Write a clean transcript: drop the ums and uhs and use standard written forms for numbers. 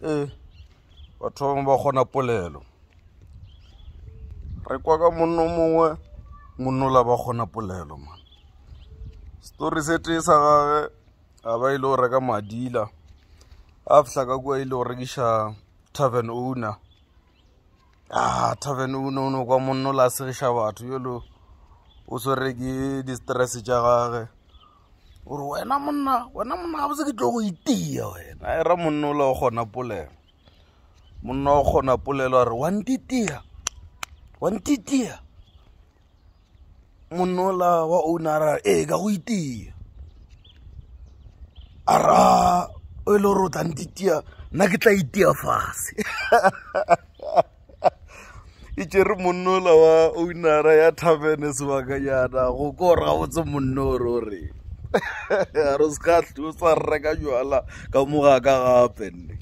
Ee, batho ba bangwe ba kgona polelo. Re kwa ka monno mongwe, monno la ba kgona polelo man. Story se tee sa gage a ba ile go reka madila, a fihla ka kua ile go rekiša tavern owner. Ah, tavern owner o no kwa monno la segiša batho jalo o swere ke di-stress tša gage. O re wena monna, wena monna gabotse ke tlo go itia wena. A era monna ola o kgona polelo. Monna o kgona polelo a re wa ntitia, wa ntitia. Monna ola wa owner a re ee ka go itia. A ra o e le gore o tla ntitia nna ke tla itia fase. E tšere monna ola wa ownera ya tavern sebakanyana go ko gore gabotse monna o re o reng. A re o se ka o sa reka jwala ka mo ga ka gape nne.